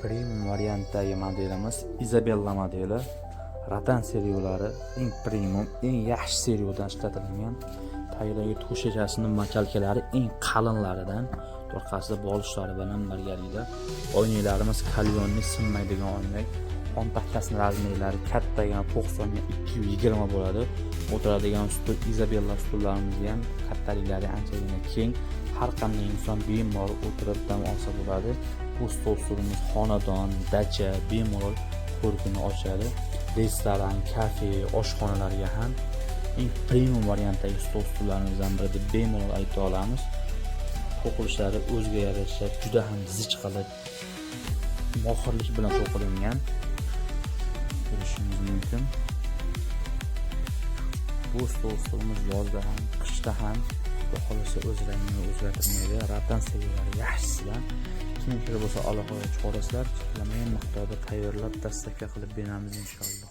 Premium variantdagi modelimiz Isabella modeli. Rotan seriyalari eng premium, eng yaxshi seriyadan ishlatilgan. Tagidagi to'shakasini мочалка lari eng qalinlaridan, orqasida bolishlari bilan birgalikda. Oynalarimiz кальянный, sinmaydigan oynak. Xon taxtasini размер lari kattagina 90 ga 220 bo'ladi. O'tiradigan stul Isabella stullarimizni ham kattaliklari anchagina keng. Har qanday inson bemalol o'tirib dam olsa bo'ladi. Bu stol stulimiz xonadon, dacha bemalol ko'rkini ochadi. Restoran, kafe, oshxonalarga ham eng premium variantdagi stol stullarimizdan biri deb bemalol ayta olamiz. To'qilishlari o'ziga yarasha juda ham zich qilib, mohirlik bilan to'qilingan. Ko'rishingiz mumkin. Bu stol stulimiz yozda ham, qishda ham, xudo xohlasa, o'z rangini o'zgartirmaydi. Rotan seriyalari yaxshisidan. Kim kerak bo'lsa, aloqaga chiqarasizlar. Cheklanmagan miqdorda tayyorlab, доставка qilib beramiz, inshaalloh.